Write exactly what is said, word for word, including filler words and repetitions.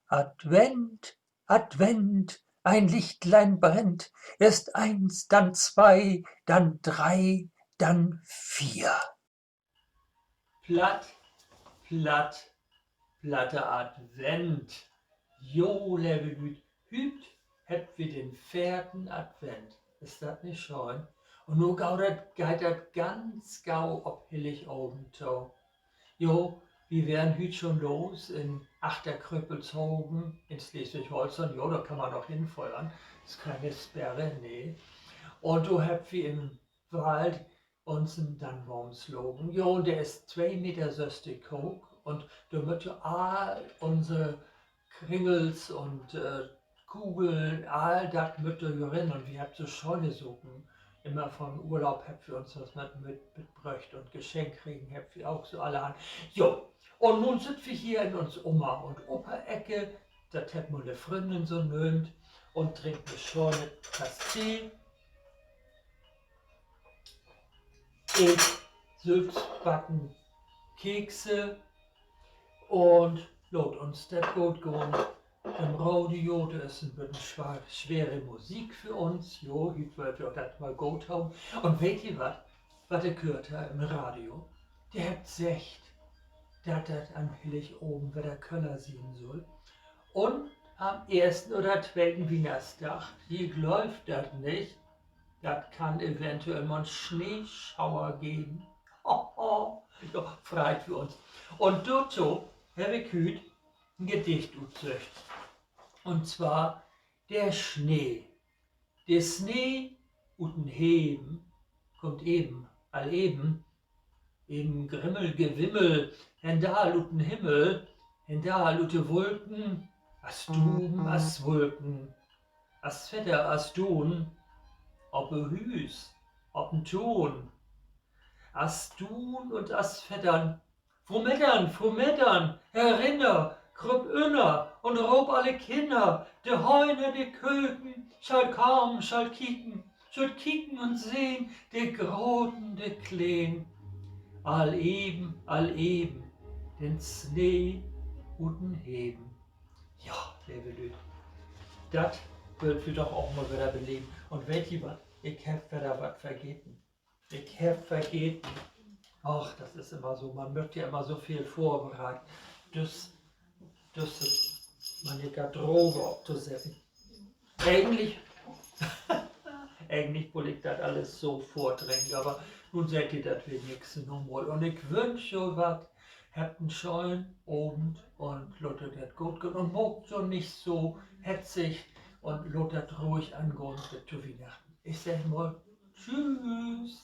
Advent, Advent, ein Lichtlein brennt, erst eins, dann zwei, dann drei, dann vier. Platt, platt, platte Advent. Jo, leve Lüüd, hüüt hebbt wi den veerten Advent. Is dat nich schöön? Un nu gau dat, geiht dat ganz gau op Hilligavend to. Jo, wi weren hüüt schon los in Achterkrüppelzhogen in Sleswig-Holsteen. Jo, dor kann man noch hinföhren. Is kene Sperre, nee. Un dor hebbt wi in'n Wald unsen Dannenboom slagen. Jo, un de is twee Meter sösstig hooch un dor mööt jo all unse Kringels un, äh, Kugeln, all dat mööt dor jo rin. Un wi hebbt so schöne Saken. Immer von Urlaub hebbt wi uns wat mit, mit, mitbröcht un geschenkt kregen hebbt wi ok so allerhand. Jo, un nu sitt wi hier in uns Oma- un Opa-Ecke. Dat hett mien Fründin so nöömt. Un drinkt en schöne Tass Tee. Eet sülvstbacken Kekse un laat uns dat goot gahn. In't Radio, dor is en beten swa-, swere Musik för uns. Jo, hüüt wüllt wi dat mal goot hebben. Un weet ji wat? Wat ik höört heff in't Radio? De hebbt seggt, dat dat an Hilligavend wedder köller sien sull. Un an'n eersten oder tweten Wiehnachtsdag, ji glöövt dat nich, dat kann eventuell mal 'n Sneeschauer geven. Jo, freit wi uns. Un dorto heff ik hüüt en Gedicht utsöcht. Un zwar: De Snee. De Snee ut den Heven kummt even, al even, even Grimmel, Gewimmel, hendaal ut den Himmel, hendaal ut de Wulken, as Duven, as Wulken, as Fedder, as Duun, op de Hüüs, op den Tuun, as Duun un as Feddern. Fru Meddern, Fru Meddern, herinner, krüpp ünner un roop alle Kinner, de Höhner, de Köken, schallt kamen, schallt kieken, schallt kieken un sehn, de Groten, de Kleen, al even, al even, den Snee ut den Heven. Ja, leve Lüüd, dat wüllt wi doch ok mal wedder beleven. Un weet ji wat? Ik heff wedder wat vergeten. Ik heff vergeten. Ach, dat is immer so. Man mutt ja immer so veel vörbereiten. Düs, düsse, mien Garderobe optosetten. Egentlich, egentlich wull ik dat allens so vördrängen, aver nu seht ji dat wenigstens noch mal. Un ik wünsch jo wat. Hebbt en schönen Avend un laat jo dat goot gahn un maakt jo nich so hetzig un laat dat ruhig angahn bet to Wiehnachten. Ik segg mal, tschüüs.